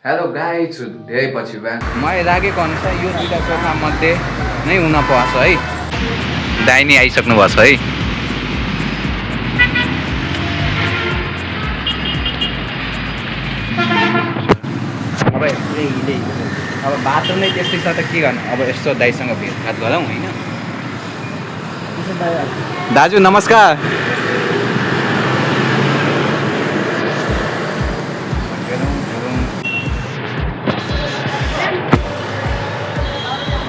Hello guys धेरै पछि मलाई लागेको अनुसार यो दुईवटा सोफा मध्ये नै हुन पर्छ है। दाहिनी आइसक्नु भएको छ है। अब बाटो नै त्यस्तै छ त के गर्नु। अब यस्तो दाइसँग भेटघाट गरौँ होइन। दाजु नमस्कार।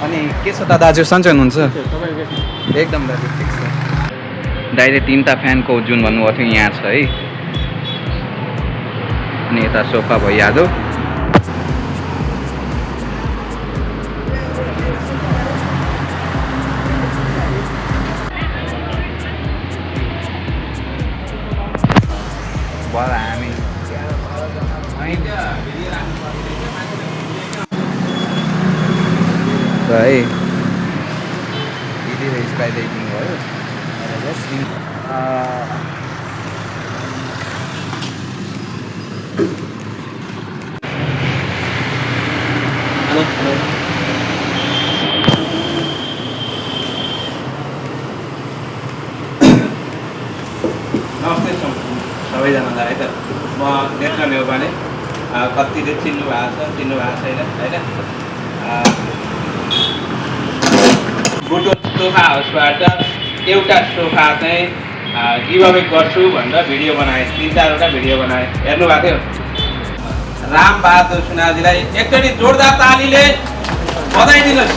अनि के छ त दाजु सन्चै हुनुहुन्छ? एकदम दाजु ठिक छ। दाइले 3टा फ्यानको जुन भन्नुभएको थियो यहाँ छ है। अनि यता सोफा भइहाल्यो। बडा हामी है दिदीले स्काइलाई दिनुभयो। नमस्ते सबैजनालाई है त। म नेत्र नेउपाने कतिले चिन्नु भएको छ चिन्नु भएको छैन होइन। बुटो सोफा हाउसबाट एउटा सोफा चाहिँ गिभअवे गर्छु भनेर भिडियो बनाएँ। 3-4वटा भिडियो बनाएँ, हेर्नु भएको थियो। रामबहादुर सुनाजीलाई एकचोटि जोरदार तालीले बधाई दिनुहोस्।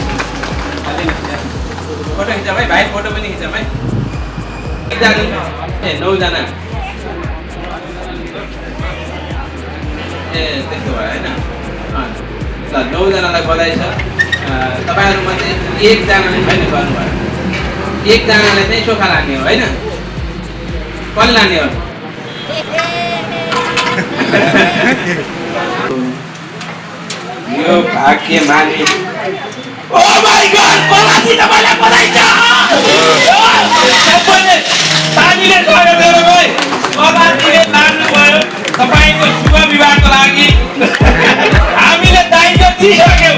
फोटो खिचौँ है भाइ, फोटो पनि खिचौँ है। 9जना त्यस्तो भयो होइन। ल 9जनालाई बधाई छ। तपाईँहरूमध्ये एकजनाले होइन गर्नुभयो। एकजनाले चाहिँ सोफा लाने हो होइन। कसले लाने हो? यो भाग्यमानी तपाईँको शुभ विवाहको लागि हामीले दायित्व दिइसक्यौँ।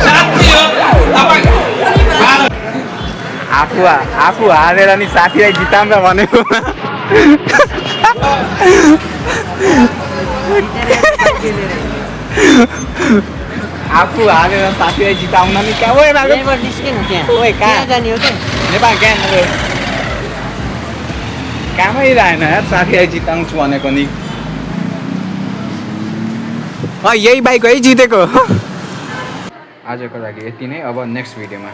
साथी हो आफू हारेर नि साथीलाई जिताउँ भनेको। आफू हारेर साथीलाई जिताउन नि कहाँ नेपाल कहाँ कामै रहेन यार। साथीलाई जिताउँछु भनेको नि यही बाइक है जितेको। आजको लागि यति नै। अब नेक्स्ट भिडियोमा